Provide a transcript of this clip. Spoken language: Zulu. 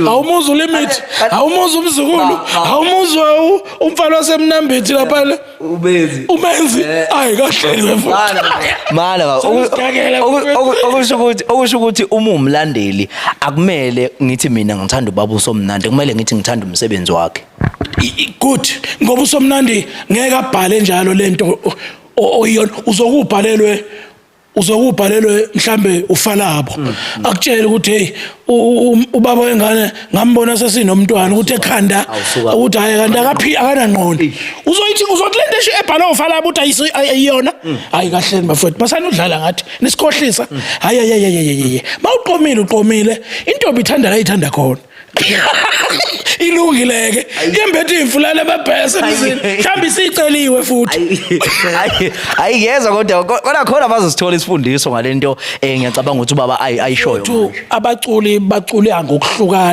Awumuzwa ulimit, awumuzwa umzukulu, awumuzwa umfana wasemnambithi lapha. Ubenzi. Umenzi. Ayi kahle futhi. Mana baba, Sengizidakela, mfowethu. okusho ukuthi uma umlandeli, akumele ngithi mina ngithanda ubaba uSomnandi, kumele ngithi ngithanda umsebenzi wakhe. Good, ngoba uSomnandi ngeke abhale njalo lento oyiyona. Uzokubhalelwe mhlambe ufalabo akutshele ukuthi, hey, ubaba wengane ngambona sesinomntwana, ukuthi ekhanda Awusuka. ukuthi hayi, kanti akaphi, akanangqondo. Uzoyithi, uzothi lento esho ebhalwe ufalabo ukuthi ayiyona. Hayi kahleni bafowethu, basana udlala ngathi, nisikhohlisa. Hayi, hayi, hayi, hayi, hayi, mawuqomile, uqomile. Intombi ithanda la ithanda khona, ilungile-ke, yembethe iy'mfulane amabhese emzini, mhlawumbe isiceliwe futhi. Ayi, ngiyezwa, kodwa khona bazosithola isifundiso ngalento, ngiyacabanga ukuthi ubaba ayishoyo. Abaculi bacule ngokuhlukana.